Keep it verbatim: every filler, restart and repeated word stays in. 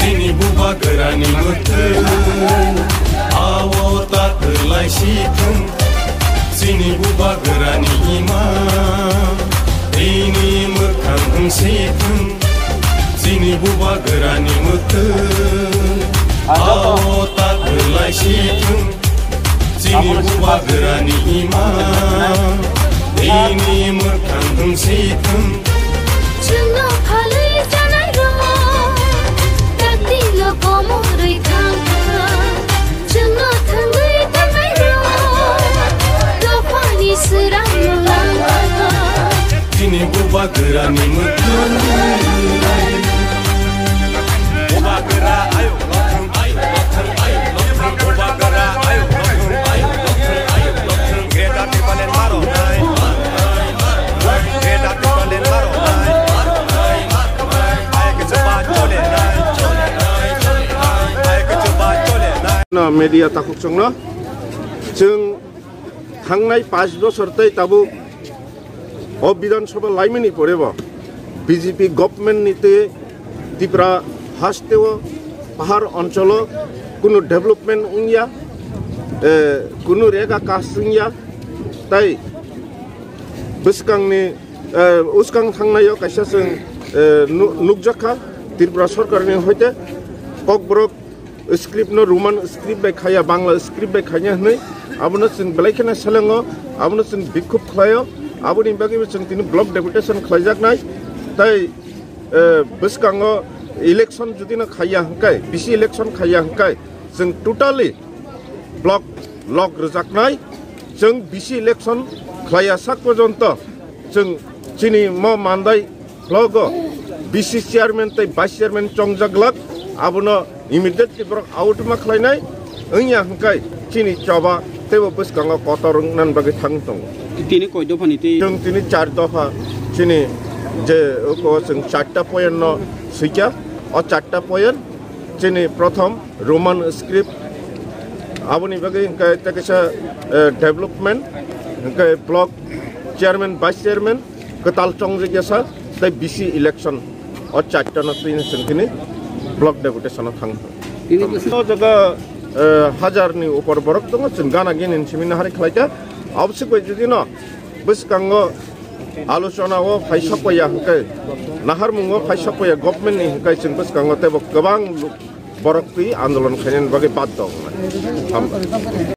Chini bubagrani mwthwng, awo ta kwlai si thung. Chini bubagrani ima, bini mwkhang wng si thung. Chini bubagrani mwthwng, awo ta kwlai si thung. Chini bubagrani ima, bini mwkhang wng si thung. Chwngno phalwi chanairok, taktikno komorwi thangkha. Chwngno thangwi tangnairok, dophani swrangno langkha. Chini bubagrani mwthwng. Bubagra ayo. No, media takhuk chwngno. Chwng thangnai pash bosor tei tabuk o Bidhan Sabha laimani porebo B J P government ni twi Tripura hasteo pahar oncholo kunu development wngya, eh, kunu rega kas wngya, tai bwskangni, eh, uskang thangnaio kaisa chwng, eh, nu-, nukjakha Tripura sorkarni hoite Kokborok script no Roman script bai khaya, Bangla script bai khanya hwnwi abono chwng belai kheno selengo, abono chwng bikhub khlaio, aboni bagwi bo chwng tini block deputation khlaijaknai. Tai, eh, bwskango election jodi no khaya hwnkhe, bisi election khaya hwnkhe chwng totally block lock rwjaknai. Chwng bisi election khlaiya sak porjonto chwng chini mo mandai blogo bisi chairman tei vice chairman chongjak glak, abono immediately borok out ma khlainai wngya hwnkhe chini choba teibo bwskango kotor wngna bagwi thang tongo. Tini koi dophani tei? Chwng tini char dopha chini je uko chwng charta point no swikha, o charta point chini prothom Roman script, aboni bagwi hwnkhe tei kaisa, eh, development, hwnkhe block chairman, vice chairman kwtal chongjak ya sa, tei bisi election, o charta no twi chwng tini block deputation o thang. Tini bwswk- O jaga, eh, hajar ni upor borok tongo, chwng gana gini simi nahari khlaikha, aboswk bai jodi no bwskango alochona o phai sokpaiya hwnkhe, naharmung o phai sokpaiya government ni hwnkhe chwng bwskango teibo kwbang borok twi andolon khainani bagwi baddo wngnai. Hambai.